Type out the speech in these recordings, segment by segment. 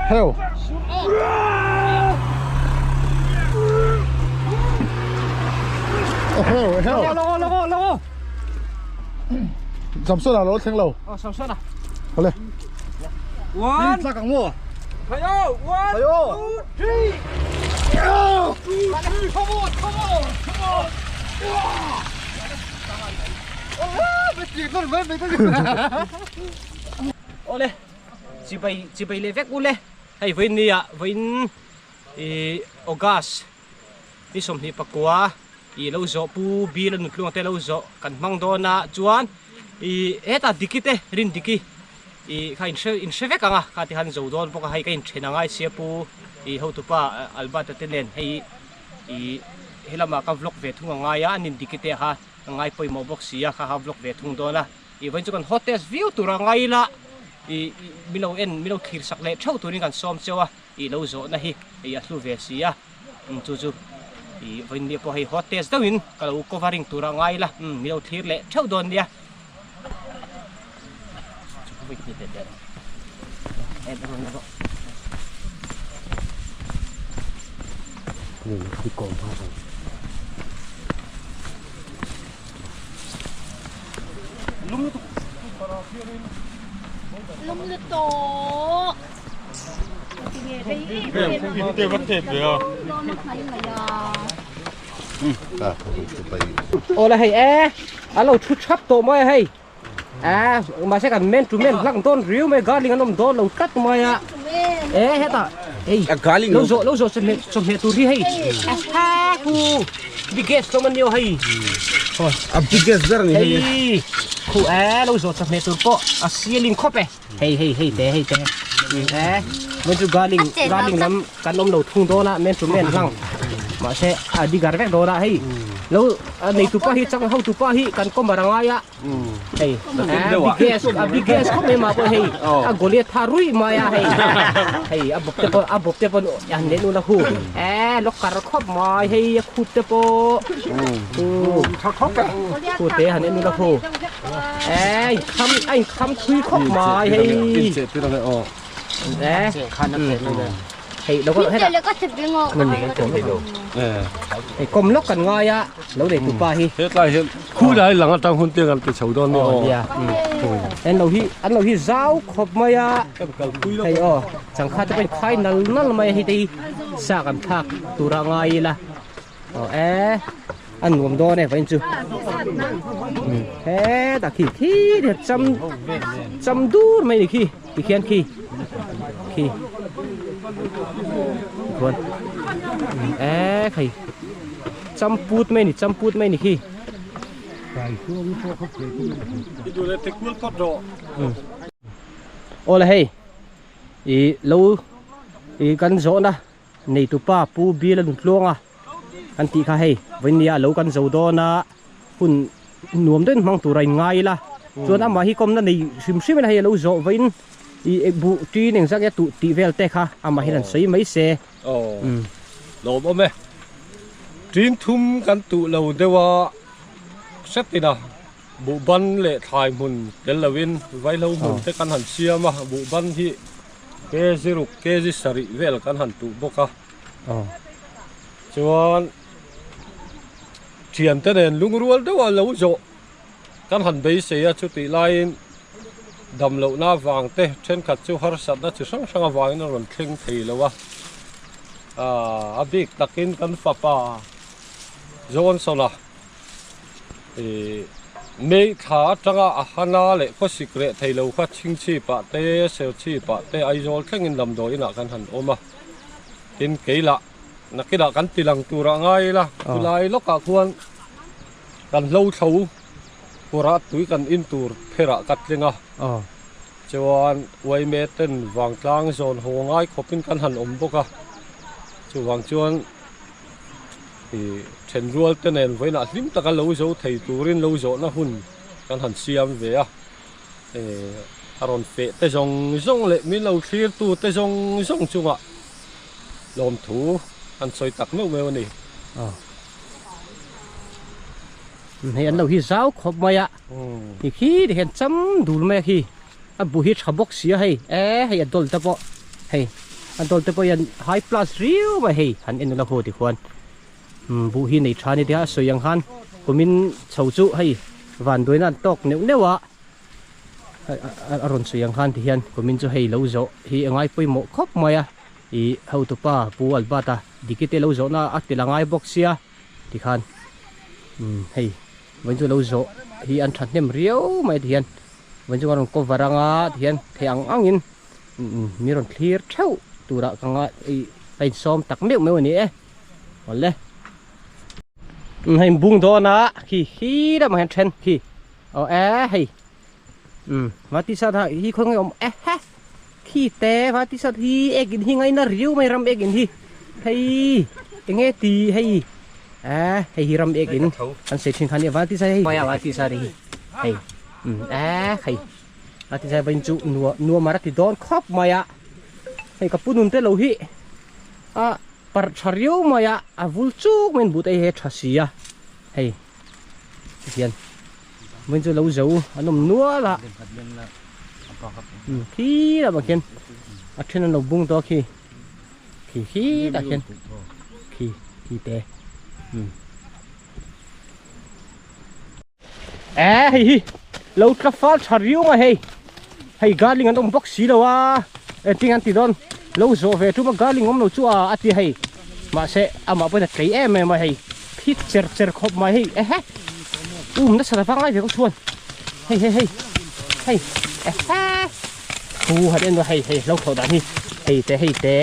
Heo. Heo, heo. Lo lo lo. Samsona lo thleng lo. Oh, Samsona. Hale. One. Tlak ang mo. Hayo, one, Hayo. two, three. Come on, come on, come on. Ole. Chibai chibai le vek ule. Hei vawiin ni ah vawiin ih August ni 29 ih lo zawh pu Bill a nutluang te lo zawh kan hmang dawn a chuan ih hetah Diki te rin Diki ih kha in hre in hre vek ang a kha ti khan zo dawn bawk a hei ka inthen a ngai sia pu ih hotupa Albert a te nen hei ih helamah ka vlog ve thung a ngai a an in Diki te kha a ngai pawimawh bawk si a kha kha vlog ve thung dawn a. Ih vawiin chu kan hotest viau tur a ngai ila ih min lo en min lo thlir sak leh theuh turin kan sawm cheu a ih lo zawhna hi ih a hlu ve si a umm chu chu ih vawiin mi pawh hei hotest deuhin ka lo covering tur a ngai ila umm min lo thlir leh theuh dawn nia. Lum lutuk. Aw la hei e a lo thu thap tawh mai a hei a mahse kan man to man hlak dawn riau mai garling an awm dawn lo tlat mai a e hetah hei lo zawh lo zawh chawhmeh chawhmeh tur hi hei a ha khu biggest hlawm a nia hei a biggest ber a ni hei hei khu e lo zawh chawhmeh tur pawh a sialing khawp e hei hei hei te hei te e men chu garling garling lam kan awm lo thung dawn a men chu men hlang mahse a digar vek dawn a hei lo nei tupa hi chang ho tupa hi kan kawmar a ngai a hei biggest a biggest khawp mai mah pawh hei a goliath tha ruih mai a hei hei a bawp te pawh a bawp te pawh an leh nula hu e locker khawp mai hei a khup te pawh khu te han en nula hu e kham a in kham thui khawp mai hei e hei lo heta hei kawm lawk kan ngai a lo nei tupa hi hetlai hian khu lai lang atang hun te kan ti chho dawn nia aw nia an lo hi an lo hi zau khawp mai a hei aw changkha te pawhin khai nal nal mai a hei te hi sa kan thlak tura ngai ila aw e a nuam dawn e vawiin chu hetah khi khi cham cham dur mai ni khi tikhian khi khi tikhuan e khai champut mai ni champut mai ni khi aw le hei ih lo ih kan zawhna neitupa pu Bill a nutluang a an tih kha hei vawinia lo kan zo dawn a hun nuam deuhin hmang tur a in ngai ila chuan amah hi kawmna nei hrim hrim in hei alo zawh vawiin ih buh ṭin engzah nge tuh tih vel te kha amah hian an sawi mai se. Aw lawm awm e ṭin thum kan tuh lo deuh a hretin a buh ban leh thlai hmun tel lovin vaihlo hmun te kan han siam a buh ban hi kg ruk kg sarih vel kan han tuh bawk a chuan. Thiante nen lungrual deuh a lo zawh kan han beisei a, chutih laiin damlohna avang te thenkhat chu harsatna chi hrang hrang avangin a rawn thleng thei lo a, a bik takin kan fapa Johnson-a ih May thla atanga a hana leh khawsik reh thei lo kha Chhingchhipah te Serchhipah te Aizawl thlengin damdawi inah kan han awm a, tin keilah Nakinah kan ti lang turah ngai ila, chulai lawkah khuan kan hlo thlo kawrah tui kan in tur pherah ka tling a, chuan uaime ten vangtlang zawn haw ngai khawpin kan han awm bawk a, chuvang chuan ih thenrual te nen vawiinah hlim taka lo zo thei turin lo zawhna hun kan han siam ve a, ih a rawn feh te zawng zawng leh min lo thlir tu te zawng zawng chungah. Lawmthu an sawi tak meuh meuh a ni. Hei an lo hi zau khawp mai a, ti khi ti hian cham dul mai a khi, a bu hi tha bawk si a hei, e hei a dawl te pawh hei. An tawl te pawh hian high plus riau mai hei han en ula haw ti khuan umm buh hi nei tha a ni tia a sawi ang khan kumin chho chu hei vanduaina an tawk neuh neuh a a rawn sawi ang khan ti hian kumin chu hei lo zawh hi a ngai pawimawh khawp mai a ih hotupa Pu Albert-a Diki te lo zawhna a tel a ngai bawk sia tikhan umm hei vawiin chu lo zawh hi an thahnem riau mai ti hian vawiin chu an rawn cover anga ti hian theih ang angin mi rawn thlir theuh turah ka ngai ih a insawm tak meuh meuh a ni e awle umm hei bung dawn a khi khi lamah hian then khi aw e hei umm va ti sat a hi khawi nge awm e he khi te va ti sat hi ek in hi ngaina riau mai ram ek in hi hei enge ti hei e hei hi ram ek in an sawi thin kha nia va ti sat hei va ti sat hi hei umm e hei. A ti zai vain chu nua nuam a ti dawn khawp mai a hei ka pu nun te lo hi a parh tha riau mai a a vul chuk mai in but ei he tha si a hei tihian vain chu lo zo an awm nual a khi lamah khian a then an lo bung tawh a khi khi khi tah khian khi khi te umm. E hei hi lo tla fal tha riau mai hei hei garling an awm bawk si lo a engtin an ti dawn lo zawh ve tum a garling awm lo chu a a ti hei mahse amah pawhin a tlei em em a hei phit cher cher khawp mai hei ehe um nasa ta vangai ve kawk chuan hei hei hei hei ehe thu han en a hei hei lo thlawh dan hi hei te hei te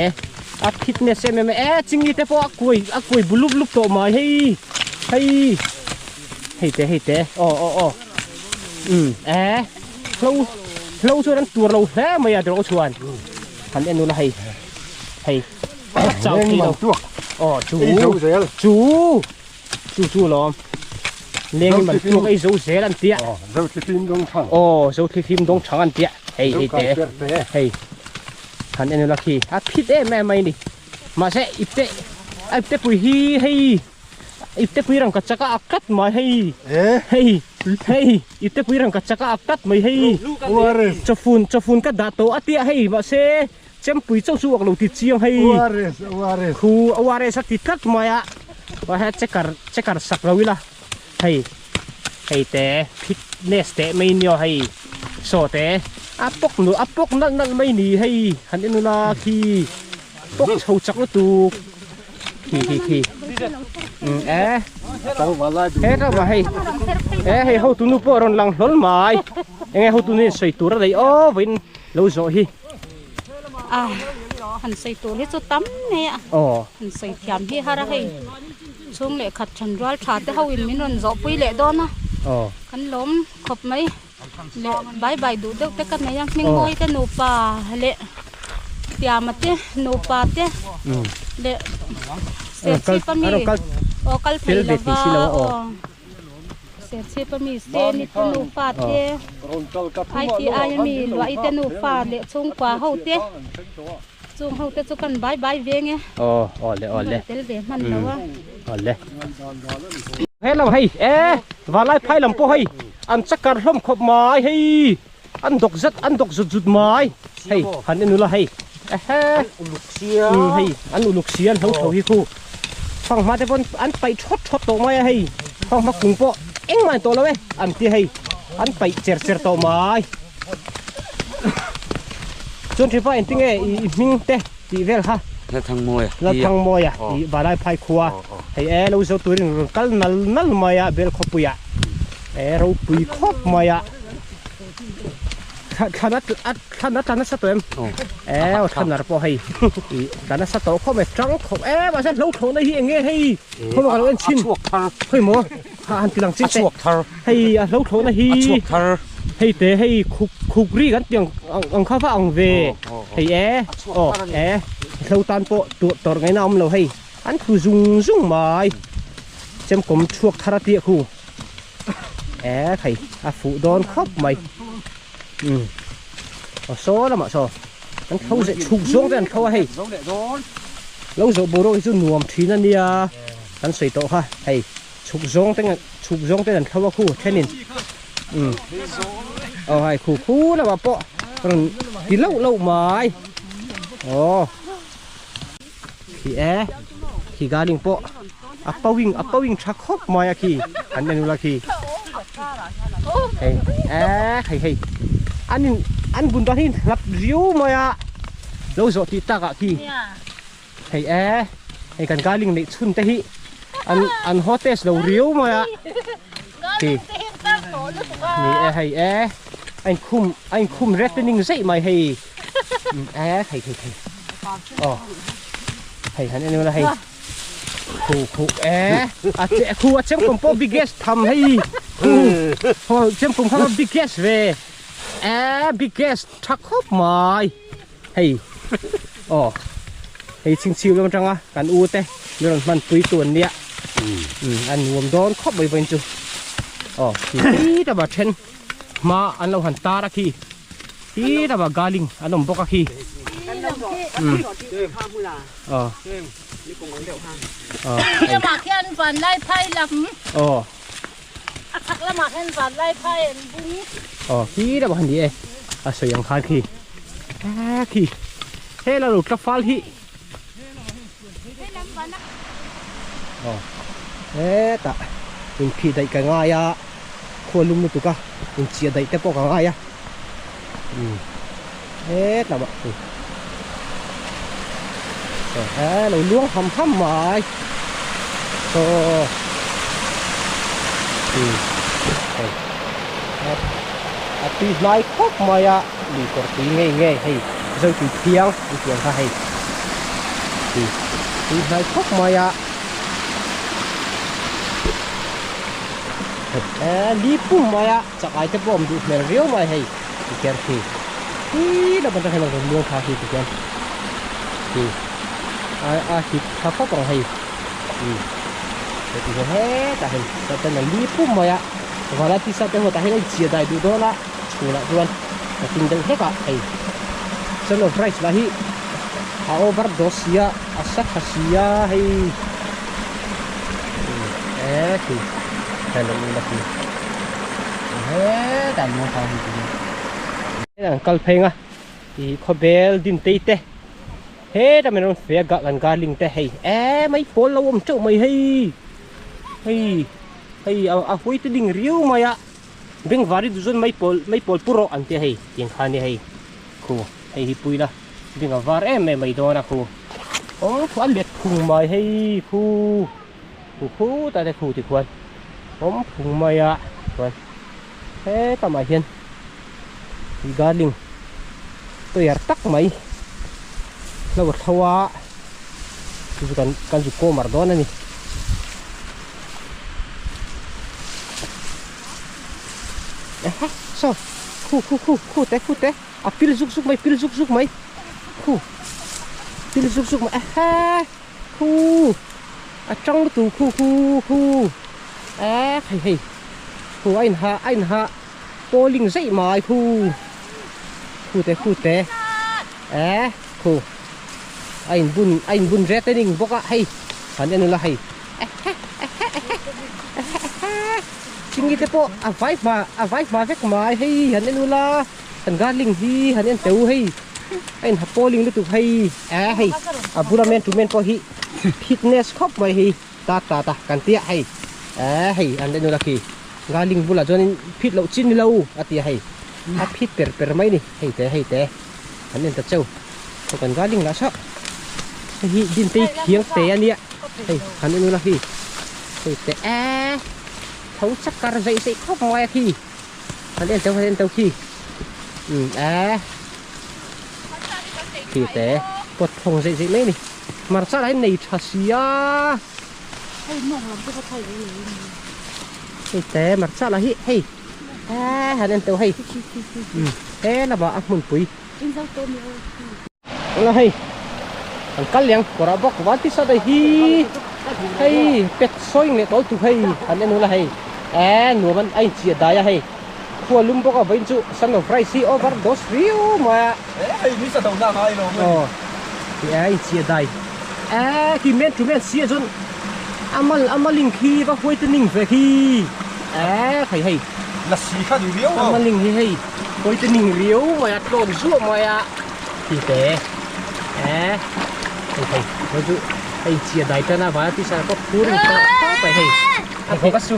a phit nasa em em a e chingli te pawh a kuai a kuai bu lup lup tawh mai hei hei. Hei te hei te aw aw aw umm e hlo hlo chuan an tur lo hle mai a dawr chuan han en ula hei hei chau thei lo aw chu chu chu chu lawm leng man tuak ei zo zel an tia zo thlifim dawng thang aw zo thlifim dawng thang an tia hei hei te hei han en ula khi a phit em em mai ni mahse ipte a ipte pui hi hei Iptepui rangka chaka ak tlat mai hei hei hei iptepui rangka chaka ak tlat mai hei chawfun chawfun ka dah tawh a tia hei mahse chempui chauh chu uak lo ti chiang hei khu ORS a ti tlat mai a he checker checker sak lo ila hei hei te fitness teh mai nia hei saw te a pawk nu a pawk nalh nalh mai ni hei han en ula khi pawk chho chak lutuk. Khi khi khi. Ừ e. He ta ma hei. E hei ho tunu pawh rawn lang hlawl mai. Enge ho tunu in sawi tur a nei aw vawiin lo zawh hi. A han sawi tur hi chu tam mai a. Aw. Han sawi thiam hi har a hei. Chhung leh khat than rual tha te ho in min rawn zawh pui leh dawn a. Aw. Kan lawm khawp mai. Leh bai bai duh deuh te ka nei a hmingmawi te nupa leh tiama te nupa te leh serchhip ami aw kal thei lova aw serchhip ami seni te nufa te ITI ami luahi te nufa leh chhungkua ho te chung ho te chu kan bai bai veng e aw awle awle tel ve hman lo a awle. Hello hei e valai phai lam pawh hei an chakar hlawm khawp mai hei an dawk zet an dawk zut zut mai hei han en ula hei ehe umm hei an uluk sia an hlo tho hi khu fanghma te pawn an paih thawt thawt tawh mai a hei fanghma kung pawh engmah an tawh lo e an ti hei an paih cher cher tawh mai chuan thipa engtinge i hming te tih vel kha. Lalthangmawia. Lalthangmawia i Valai phai khua hei e lo zo turin rawn kal nal nal mai a bel khawpuia e ropui khawp mai a thlan a thlan a tla nasa tawh em e aw thlan ar pawh hei i tla nasa tawh khawp mai tang khawp e mahse hlo thlawhna hi eng nge hei khawm ka lo en chhin khawi maw ha han ti lang chiang teh hei a hlo thlawhna hi hei te hei khuk khuk ri kan tih ang ang kha va ang ve hei e aw e hlo tan pawh tur tawrh ngaihna a awm lo hei an thu zung zung mai chemkawm chhuak thar a tih khu e hei a fuh dawn khawp mai umm aw saw lamah saw an thlo zeh chhuk zawng te an thlo a hei lo zawh boruak hi chu nuam thin a nia kan sawi tawh kha hei chhuk zawng te chhuk zawng te an thlo a khu thenin umm aw hai khu khu lamah pawh rawn ti lauh lauh mai aw. Khi e khi garling pawh a pawing a pawing tha khawp mai a khi an en ula khi hei e hei hei an in an bun dan hi hlap riau mai a lo zawh tih tak ah khi hei e hei kan garling neih chhun te hi an an hotest lo riau mai a khi ni e hei e a inkhum a inkhum rettening zeih mai hei e hei hei hei aw hei han en ula hei khu khu e a che khu a chem kum pawh biggest tham hei khu ho chem kum kha biggest ve e biggest tha khawp mai hei aw hei chhing chhiu lam atanga kan u te min rawn hman pui tu an nia an nuam dawn khawp mai vawiin chu aw khi ta ba then hma an lo han tar a khi Hi lama garling an awm bawk a khi. Aw. Aw. Khi lamah khian vanlai phai lam. Aw. A chhak lamah khian vanlai phai an bung. Aw khi lamah khan ni e. A sawi ang khan khi. A khi. He la lo tla fal hi. Aw. Hetah inphih daih ka ngai a. Khua lum lutuk a inchiah daih te pawh ka ngai a umm hetlam ah hei aw he lo luang ham ham mai aw umm hei a tui hnai khawp mai a lui kawr tui ngei ngei hei zo tui thiang an tih ang kha hei tui hnai khawp mai a. Li pum mai a chak ai te pawh awm duh hmel riau mai hei tikhian khi khi lam atang hian a rawn muang thla khi tikhian khi a a hip tha khawp ang hei umm hei tikhian hetah hei chuan a li pum mai a vala tisa te ho tah hian a inchhiah dai duh dawn a chhunah chuan a tin deuh hlek a hei son of rice lah hi a overdose sia a sa tha sia hei. E khi hello la khi hetah luang thang hi ti an kal phei nga i khawbel din tei te hetah min rawn fe a kan garling te hei e mai pawl lo awm teuh mai hei hei hei a hawi te ding riau mai a bengvar hi duhzawn mai pawl mai pawl pu rawh an tia hei tiang kha ania hei khu hei hi pui la beng a var em em mai dawn a khu awm khu a let phung mai hei khu. Khu khutah te khu tikhuan awm phung mai a chuan heta mah hian garling toiar tak mai hlo a thlo a chu chu kan kan zu kawmar dawn a ni. Saw khu khu khu khu te khu te a pil zuk zuk mai pil zuk zuk mai khu pil zuk zuk mai ehe. Khu a tang lutuk khu khu khu a hei hei khu a inha a inha pawling zeih mai khu khu te khu te e khu a inbun a inbun ret a ning bawk a hei han en ula hei chingi te pawh a vai hma a vai hma vek mai hei han en ula kan garling hi han en teu hei. A inha pawling lutuk hei a hei a bula men tu men pawh hi fitness khawp mai hei ta ta ta kan tia hei a hei an en ula khi garling bulah chuanin phit loh chin nilo a tia hei a phit per per mai ni hei te hei te an en ta cheu saw kan garling lah saw hei hi din te hi thiang te ania hei an en ula khi hei te a tho chakar zeih zeih khawp mai a khi. An en teuh an en teuh khi um a khi te pot thawng zeih zeih mai a ni hmarcha lah hi nei tha sia hei te hmarcha lah hi hei a han en teuh hei um he lamah a hmunpui la hei an kal liang kawrah bawk van ti sat a hi hei pet sawing leh tawl tuk hei an en ula hei eh nuam an a inchiah dai a hei khua lum bawk a vawiin chu son of rice hi over dose riau mai a aw eh a inchiah dai eh khi men tu men sia chuan a mal a maling khi va huai te ning ve khi eh hei hei a maling hi hei. Kawi te ning riau mai a tlawn zuah mai a khi te eh hei hei Hei chu hei chia dai tan a vana tisa pawh phur in khawp khawp mai hei. A pheikhawk a su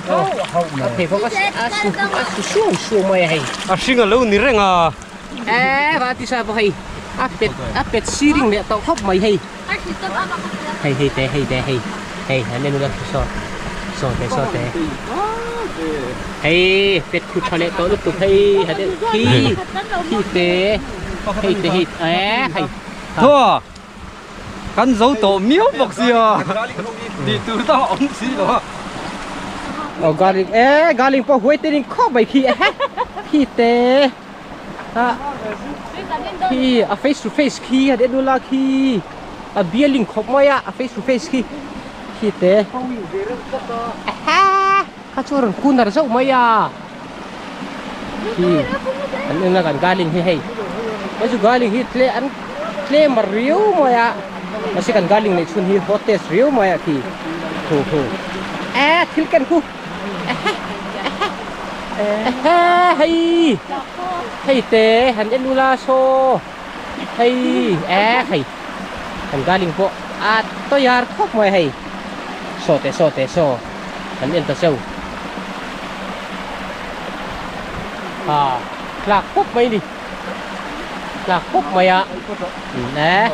a pheikhawk a su a su suau suau mai a hei. A hring a lo ni reng a. E vana tisa pawh hei a pet a pet siring leh tawh khawp mai hei. Hei hei te hei te hei hei an en ula saw saw te saw te hei pet khu tha leh tawh lutuk hei ha te khi khi te hei te hei e hei Thua kan zo tawh miau bawk sia tih tur dang a awm si lo a. Aw garlic e garlic pawh huai te ning khawp mai khi e khi te a khi a face to face khi a en ula khi a bialing khawp mai a a face to face khi khi te kha chu a rawn kunar zauh mai a khi an en a kan garlic hi hei hei chu garlic hi tle an tlem a riau mai a mahse kan garlic neih chhun hi hot taste riau mai a khi khu khu e thil ken khu. Hei hei te han en ula saw hei e hei kan garlic pawh a tawih ar khawp mai hei saw teh saw teh saw han en ta cheu ha tlak khawp mai ni tlak khawp mai a e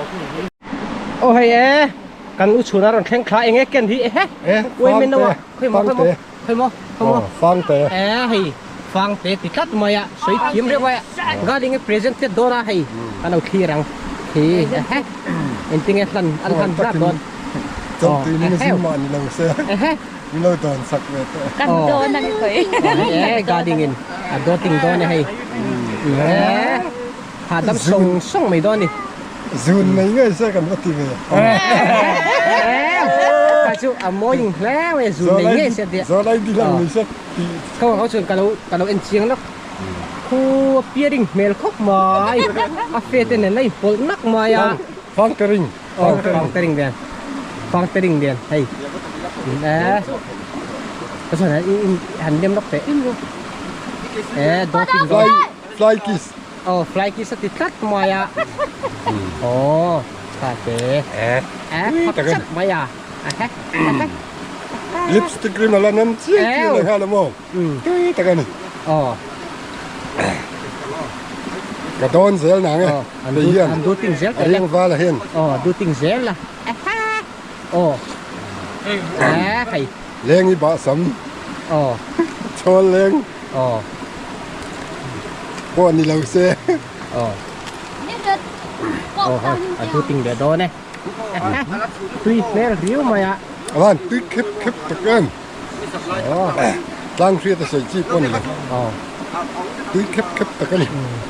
aw hei e. Kan u chhun a rawn thleng thla eng e ken hi ehe uai men lo a khawi maw khawi maw khawi maw khawi maw fang te e hei fang te ti tlat mai a sawi thiam reuh mai a garden e present te dawn a hei kan lo thlir ang khi ehe engtinge hlan an hlan hlat dawn chawlhtui ni zing mah ni lo se ehe min lo dawn sak ve teh kan dawn ang khawi e garden in a dawting dawn e hei e hahdam sawng sawng mai dawn a ni. Zun nei ngei se kan va ti ve. Ka chu a mawi hle mai zun nei ngei se tia. Zawlai di lang ni se ti. Ka ho chuan ka lo ka lo en chiang lawk. Khu a piaring hmel khawp mai. A fe te nen a inpawlh nak mai a. Fang te ring. Fang te ring lian. Fang te ring lian hei. E. Ka chuan han lem lawk teh. E dawt in dawt. Fly kiss. Aw fly kiss a ti tlat mai a aw tha te eh khap chat mai a lipstick rim ala nem chiai chiai leh nghal a maw tui tak a ni aw ka dawn zel nang e hei hian an duting zel a ring val a hian aw duting zel la aw eh hei leng i bah sam aw chawl leng Aw. Pawh ni lo se. Aw. Aw hoi, a duting leh dawn e. Tui hmel riau mai a. A van tui khep khep tak em. Aw. Tlang hriat a sawi chi pawh ni lo. Aw. Tui khep khep tak a ni.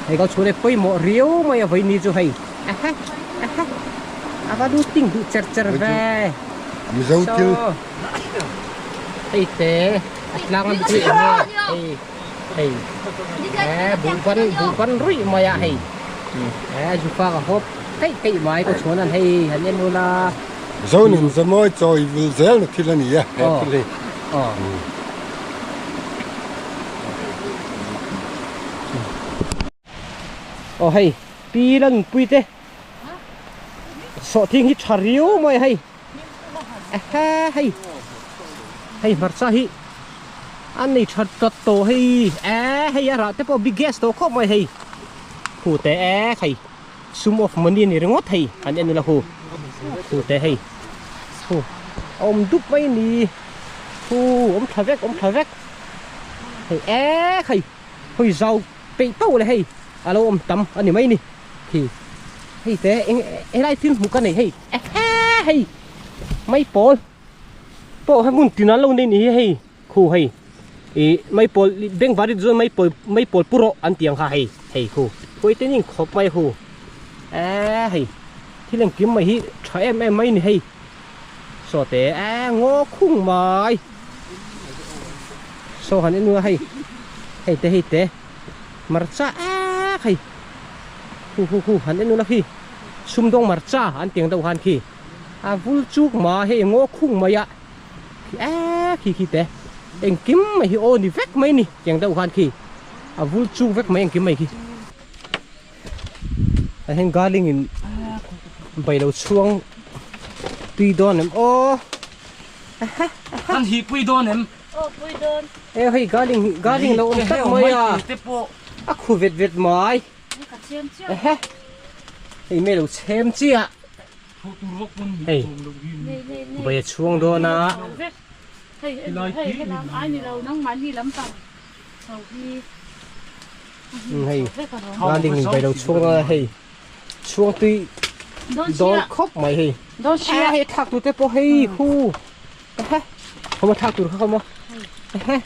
Hei ka chhun e pawimawh riau mai a vawi ni chu hei. A va duting duh cher cher ve. Mizo thil. Hei te. A tlang an tih ang a hei hei e buh ban buh ban ruih mai a hei e zufa ka hawp keih keih mai ka chhuan an hei han en ula Zonin zamawi chawi vil zel na thil a ni a he thil hi. Aw. Aw hei pi la nunpui te sawhthing hi tha riau mai hei. Hei hei hmarcha hi an nei that tlat tawh hei e hei a rah te pawh big gas tawh khawp mai hei khu te e hei sum of money a ni ringawt hei an en ula khu khu te hei khu a awm dup mai a ni khu awm tha vek awm tha vek hei e hei hawi zau peih pauh leh hei a lo awm tam a ni mai a ni khi hei te eng helai thil hmuh ka nei hei. Ehe hei mai pawl pawh hei hmun tin an lo nei ni hi hei khu hei ih mai pawl bank varit chuan mai pawl mai pawl pu rawh an tih ang kha hei hei khu huai te ning khawp mai hu eee hei thil engkim mai hi tha em em mai ni hei saw te eee ngaw khung mai saw han en ula hei hei te hei te hmarcha eee hei hu hu hu han en ula khi. Sumdawng marcha an tih ang deuh khan khi a vul chuk ma hei ngaw khung mai a khi eee khi khi te engkim mai hi aw ni vek mai ni tih ang deuh khan khi a vul chuk vek mai engkim mai khi a hen garling in bai lo chhuang. Tui dawn em aw. Kan hi pui dawn em? Aw pui dawn. E hei garling garling lo awm tak mai a. A khu vet vet mai. Ka chhem chiah. Ehe. Hei me lo chhem chiah. Hei. Bai a chhuang dawn a. Hei hei helam ai ni lo nang mahni lampang chho hi. Hei garling in bai lo chhuang dawn a hei. Chhuang tui dawn khawp mai hei. A hei thlak tur te pawh hei khu. Ehe. Khawma thlak tur kha khawma. Ehe.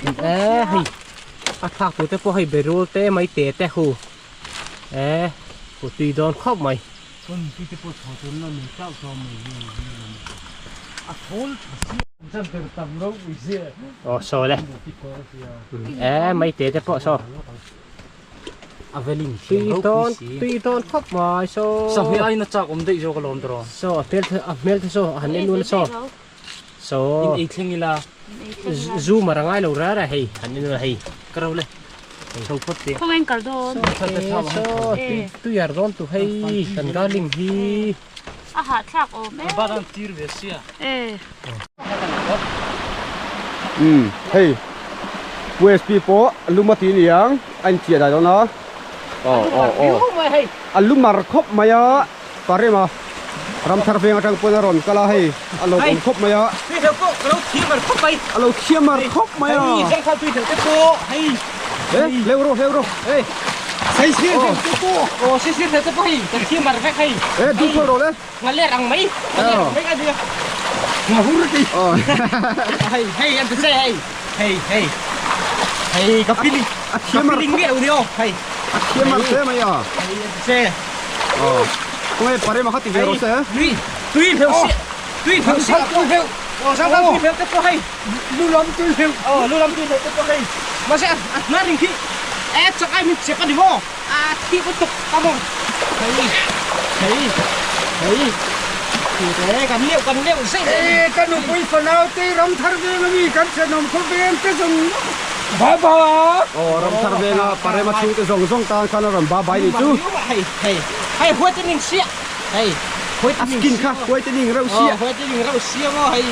E hei. A thlak tur te pawh hei berul te mai te te hu. E khu tui dawn khawp mai. Aw saw le. E mai te te pawh saw. Tui dawn tui dawn khawp mai saw. Sahmi aiin a chak awm daih zawk alawm tawh. Saw a hmel a hmel te saw a han en nul saw. Saw In ei thleng ila. Zu mar a ngai lo rara rara hei han en nul hei. Ka ro le. Chho phawt teh. Khawngaih in kal dawn. Saw tui tui ar dawn tu hei kan garling hi. A hahthlak awm em. Ba dan tir ve sia. E. Umm hei USB pawh lum a ti niang a inchiah dai dawn a aw aw aw a lu mar khawp mai a parema ramthar veng atang pawn a rawn kal a hei a lo awm khawp mai a a lo thiam mar khawp mai a e hleu rawh hleu rawh e duh phawt rawh le. Ngaler ang mai ngaler ang mai ka nia ngahur ti hei hei an ti che hei hei hei hei ka feeling a thiam ka feeling miah lo ni aw hei a thiam ar hle mai a hei an ti che aw khawnge pare ma kha ti ve rawh se tui tui hleuh si tui hleuh si tui hleuh aw sang tui hleuh te pawh hei lu lam tui hleuh aw lu lam tui hleuh te pawh hei mahse a hnar ring khi e chak ai min chep a ni maw A thih lutuk ka mawng. Hei hei hei Thute kan leuh kan leuh zeih mai ani. Ka nupui fanau te ramthar veng ami kan thenawm khaw veng te zawng bye bye. Aw ramthar venga parema chhungte zawng zawng tan khan a rawn ba bai ni chu. Hei hei hei huaitening siah hei huaitening A skin kha huaitening reuh siah. Aw huaitening reuh siah maw hei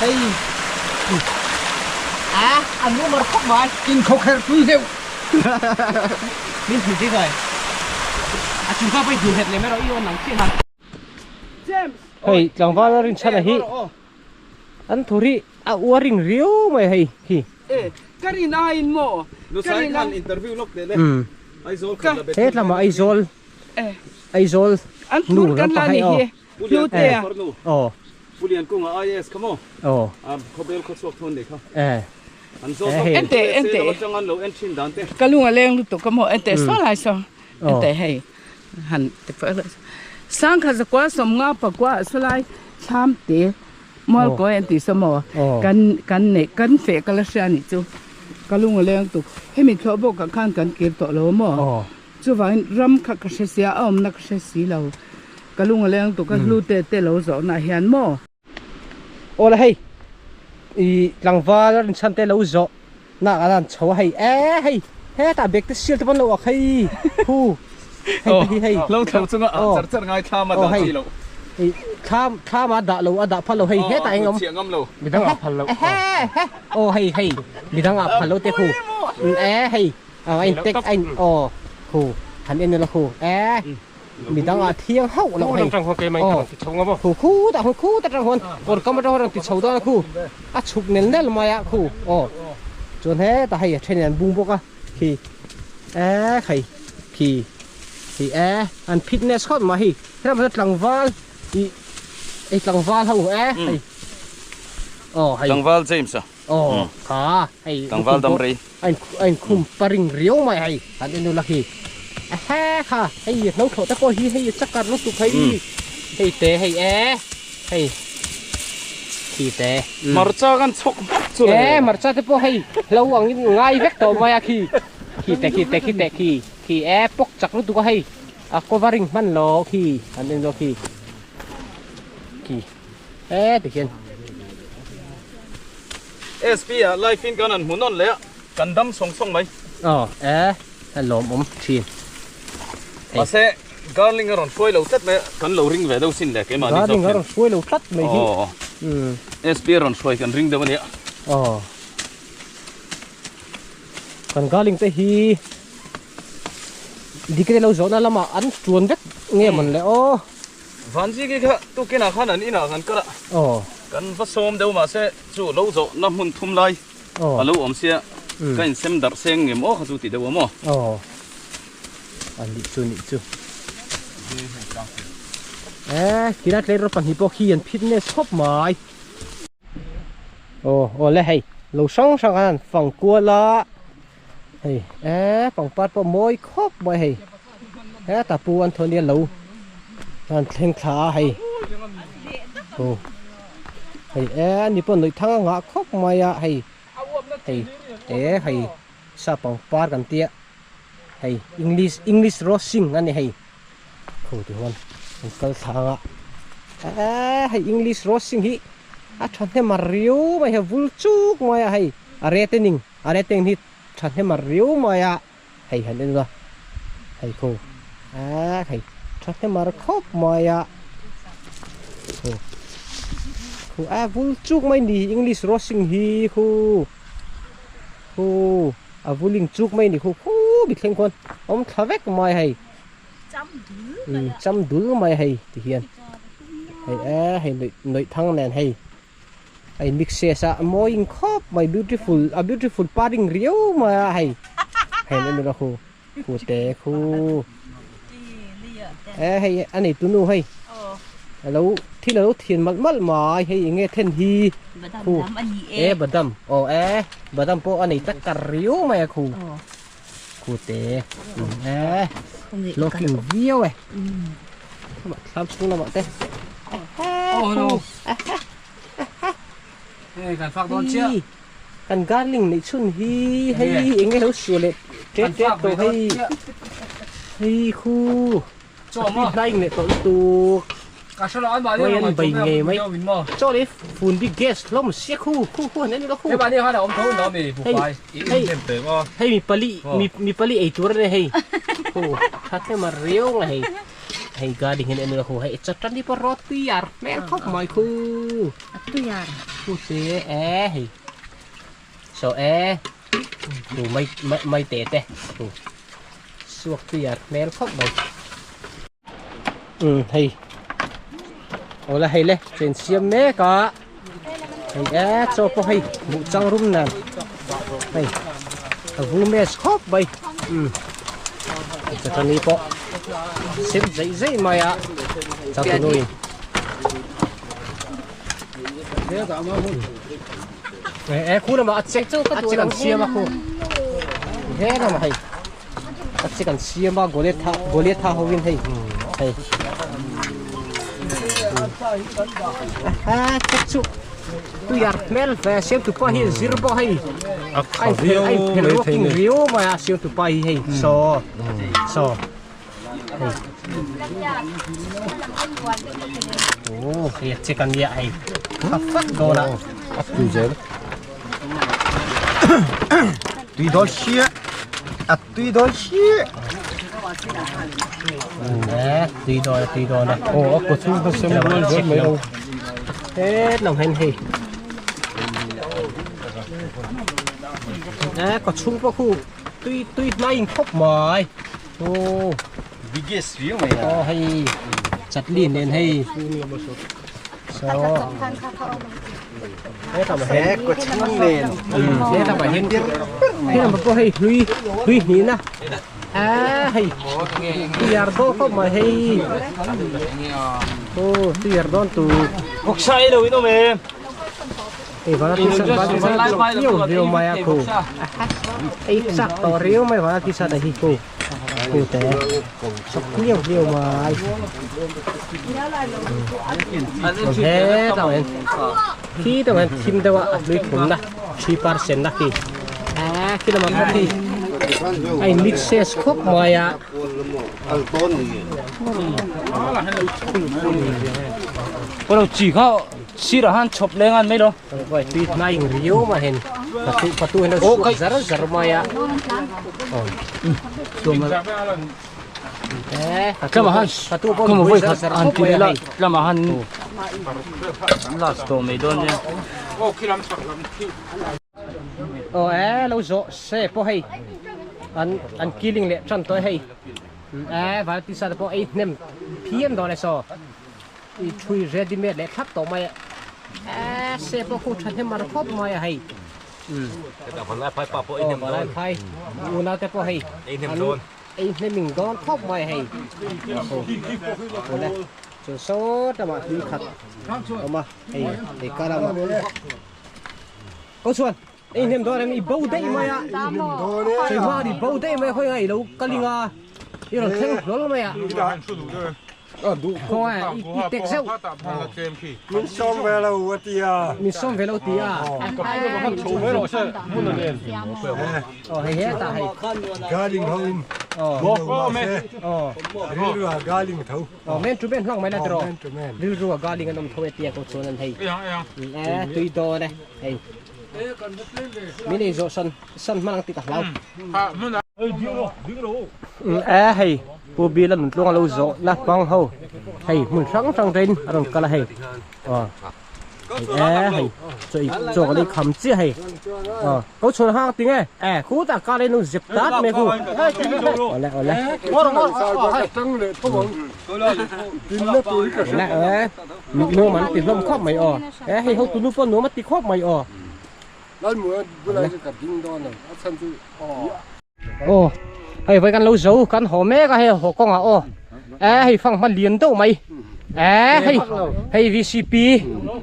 hei a an lu mar khawp mai. In khawkherh pui deuh. Min hmu dik ai. A chung kha pawh i hmu het lem erawh i awn ang chiah ha. Hei tlangval a rinchhan a hi an thu ri a uar ring riau mai hei hi. E ka rin aiin maw ka rin a. Interview lawk teh le Aizawl khat la bet. He tlama Aizawl Aizawl an nu thur kan lam la pa ni hei aw. hi hlute a. Aw. Pu Liankunga IAS kha maw? Aw. Khawbel khawchhuak thawn nei kha. E. An zawt lawk Ente ente. Lo atang an lo en thin dan te. Ka lung a leng lutuk ka maw ente saw lai saw ente hei han ti pawh ila sangkha zakua sawmnga pakua ah saw lai thlam te mual kawi an tih saw maw kan kan neih kan feh ka la hria nih chu ka lung a leng lutuk hemi thlawh bawk ah khan kan kir tawh lo maw chuvangin ram kha ka hre sia a awmna ka hre si lo ka lung a leng lutuk a hlu te te lo zawhna ah hian maw. Aw la hei i tlangval a rinchhan te lo zawh nak an han chho a hei e hei hetah bag te sial te pawn lo ak hei hu hei te hi hei lo thlo chunga ah char char ngai thlam a dah chi loh i thlam thlam a dah lo a dah phal lo hei hetah eng awm chiah ngam lo midang ah phal lo aw hei hei midang ah phal lo te khu e hei a in tek a in aw khu han en ila khu e Midang ah thiang hauh loh hei. Aw khu khu tah huan khu ta tang huan kawr kam atang huan rawn ti chho dawn a khu a chhuk nel nel mai a khu aw chuan hetah hei a then in an bung bawk a khi e hei khi khi e an fitness khawp mai hei helam ah tlangval ih hei tlangval ho e hei aw hei Tlangval James a. Aw kha hei Tlangval dam rei. A in a in khum pa ring riau mai hei han en ula khi ehe kha hei hlo thlawh te pawh hi hei chakar lutuk hei hei te hei e hei khi te Hmarcha kan chhawk hmak chu le. E hmarcha te pawh hei hlo ang in ngai vek tawh mai a khi khi te khi te khi te khi khi e pawk chak lutuk a hei a covering hman lo khi han en ula khi khi. E ti hian. SP ah live in kan han hmu nawn leh a, kan dam sawng sawng mai. Aw e, a lawmawm thin. Mahse Garling a rawn hruai lo tlat mai a, kan lo ring ve deuh sin le keimahni zawk hian. Garling a rawn hruai lo tlat mai hi. Aw. SP a rawn hruai kan ring deuh a nia. Aw. Kan garling te hi dikte lo zawhna lamah an tuan vek nge mawn le aw. Vanziki kha tukinah khan an inah kan kal a. Aw. Kan va sawm deuh mahse chu lo zawhna hmun thum lai a lo awm sia ka insem darh seng ngem aw kha chu ti deuh a maw. Aw. A nih chu nih chu. Eh, kila tleirawl pahnih pawh khi an fitness khawp mai. Aw aw le hei lo hrang hrang khan an fang kual a hei eh pangpar pawh mawi khawp mai hei hetah pu an thawn hian lo an thleng thla a hei aw hei eh ani pawh nuih thang a ngah khawp mai a hei hei eh hei sa pangpar kan tia hei english english rosing a ni hei Khu ti huan an kal thlang a eeh hei english rosing hi a thahnem a riau mai hei vul chuk mai a hei a retening a reteng hi thahnem a riau mai a hei han en ula hei khu eeh hei thahnem a ri khawp mai a khu khu a vul chuk mai ni english rosing hi khu khu a vuling chuk mai ni khu khu mithleng khuan awm thla vek mai hei. Cham dul mai hei ti hian hei e hei nuih nuih thang nen hei a in mix ses a mawi in khawp mai beautiful a beautiful paring riau mai a hei hei an en khu khu te khu e hei a nei tunu hei alo thil alo thian malh malh mai hei enge then hi khu e badam aw e badam pawh a nei tak ta riau mai a khu. Kute e looking viau e thlam chhung lamah te kan fak dawn chiah kan garling neih chhun hi hei enge lo sual leh tet tet tawh hei hei khu hnai leh tawh lutuk Hei an bei ngei mai chaw leh fun bik gas hlawm sia khu khu khu han en ila khu hei hei mi pali mi pali ei tur ania hei khu tha hle mar riau nga hei hei gadi hian en ila khu hei chutani pawh rawt tuiar hmel khawp mai khu khu te e hei saw e khu mai mai te te khu suak tuiar hmel khawp mai. Um hei awle hei le chen siam mek a hei e chaw pawh hei hmuh chang rum nen hei a vung mes khawp mai um chutani pawh sem zeih zeih mai a changtunu in e khu lamah a che a che kan siam a khu he lamah hei A che kan siam a Goliatha Goliatha hovin hei hei a che chu tuyar hmel ve siam tupa hi zir bawk hei a kha viau mai thei ni riau mai a siam tupa hi hei saw saw hei oh hei a che kan nia hei a fak dawn a a tui zel Tui dawn hria a tui dawn hria Eh, tui dawn a tui dawn a. Aw a kaw chhung kha sem rual zel mai lo. Eh, lo hen hei. Eh, kaw chhung pawh khu tui tui hnai in khawp mai. Aw. Biggest riau mai a. Aw hei chatli nen hei. So. He kaw chhung nen. He lamah hian he lamah pawh hei hlui hlui hnihna ah hei tuiar dawn khawp mai hei aw tuiar dawn tur Vawksa ei lo in awm em? Hei vana tisa vana tisa viau viau mai a khu ei chak tawh riau mai vana tisa te hi khu khu te chawk viau viau mai he tah hian khi tah hian thim deuh a a hlui thumna 3% na khi a khi lamah pawh khi a in mix ses khawp mai a. Sirah han chhawp leng an mai lo. Tui hnai ing riau mai hen. Patu patu hen lo zar zar mai a. Tlama han khaw vawi khat han ti leh la tlama han last tawh mai dawn nia. Aw e lo zawh se pawh hei an an killing leh tan tawh e hei e vai pizza te pawh ei hnem phian dawn e saw i thui ready made leh thlap tawh mai e e se pawh khu tha hnem mar khawp mai a hei Vanlai phai pa pawh ei hnem dawn. Vanlai phai unau te pawh hei ei hnem dawn. Ei hneming dawn khawp mai hei. Awle chu saw lamah tui khat awm a hei hei ka lamah ko chuan ei hnem dawn em i bo daih mai a chei hma i bo daih mai a khawi ngai i lo kaling a i rawn thleng hlawl mai a. Khawngaih i tek zeuh. Min sawm ve lo a ti a. Min sawm ve lo ti a. Aw hei hetah hei. Galing ho in. Aw. Rilru a galing tho. Aw men to men hlang mai la tiraw. Rilru a galing an awm tho e tia ko chuan an hei. E tui dawn e hei. Min ei zawh san san hman ang tih ka hlau. E hei Pu Bill a nuntluang a lo zawh na hmang ho hei hmun hrang hrang te in a rawn kal a hei aw e hei chaw i chaw ka lei kham chiah hei aw ko chhuan hang ti nge e khutah kar in lo zep tat mai khu awle awle awle e nuam an ti hlawm khawp mai aw e hei hotu nu pawh nuam a ti khawp mai aw. Aw hei vai kan lo zo kan haw mek a hei haw kawngah aw e hei fanghma lian deuh mai e hei hei VCP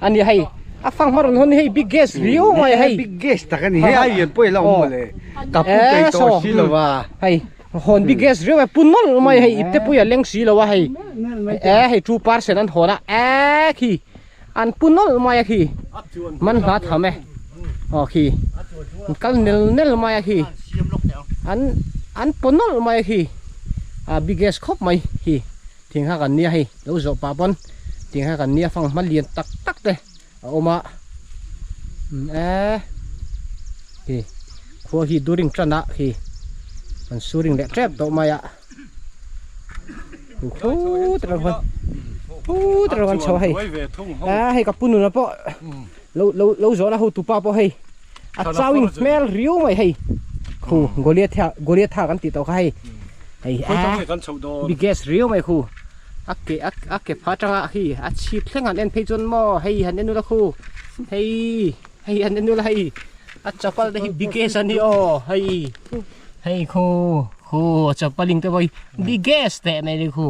a ni hei a fanghma rawn hawn hi hei big gas riau mai hei big gas tak a ni hei a lian pawh i la awm mawle ka pu peih tawh si lo va hei hawn big gas riau mai pu nawlh mai hei ipte pui a leng si lo a hei e hei 2% an hawn a e khi An pu nawlh mai a khi, man hla tham e, aw khi, an kal nel nel mai a khi, an an paw nawlh mai a khi, a biggest khawp mai hi, thing kha kan nia hei, lo zawh pah pawn thing kha kan nia fang hma lian tak tak te a awm a, e khi khua hi during tan ah khi an suring leh tep tawh mai a. Khut rang khan khut rang kan chho hei a hei ka pu nuna pawh lo lo lo zawhna ho tupa pawh hei a chauin hmel riau mai hei khu Goliath Goliath tha kan tih tawh kha hei hei a biggest riau mai khu a ke a ke pha atanga khi a chhip thleng han en phei chuan maw hei han en ula khu hei hei han en ula hei a chapal te hi biggest a ni aw hei hei khu Khu chapal in te pawh hi biggest teh mai ni khu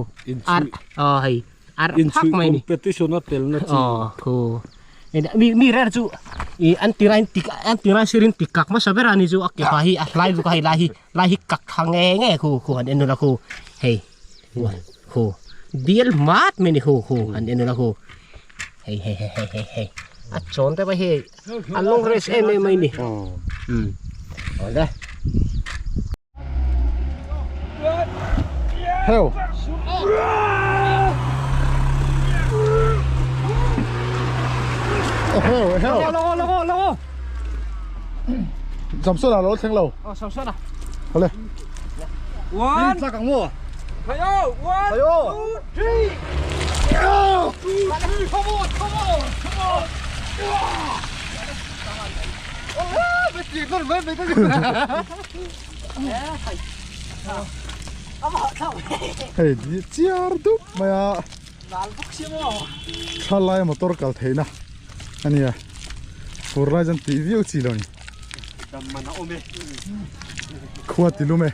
ar aw hei ar phak mai ni competition a tel na chi aw khu mi mi rer chu i an tira in tik an tira sirin tik kak hmasa ber a ni chu a ke pa hi a hlai luka hei lai hi lai hi kak tha nge nge khu khu han en nula khu hei khu bial mat mai ni khu khu han en nula khu hei hei hei hei hei hei a chawn te pawh hi a long race em em mai ni um awle. Heo. Heo, heo. Lo lo lo. Samson à lo thleng lo. Ờ Samson à. Hale. One. Tla kang mo. Hayo, one, Hayo. two, three. Go. Come on, come on, come on. Hei chiar dup mai a thalai motor kal theihna a nia fur lai chuan tih viau chi lo ni khua ti lum e.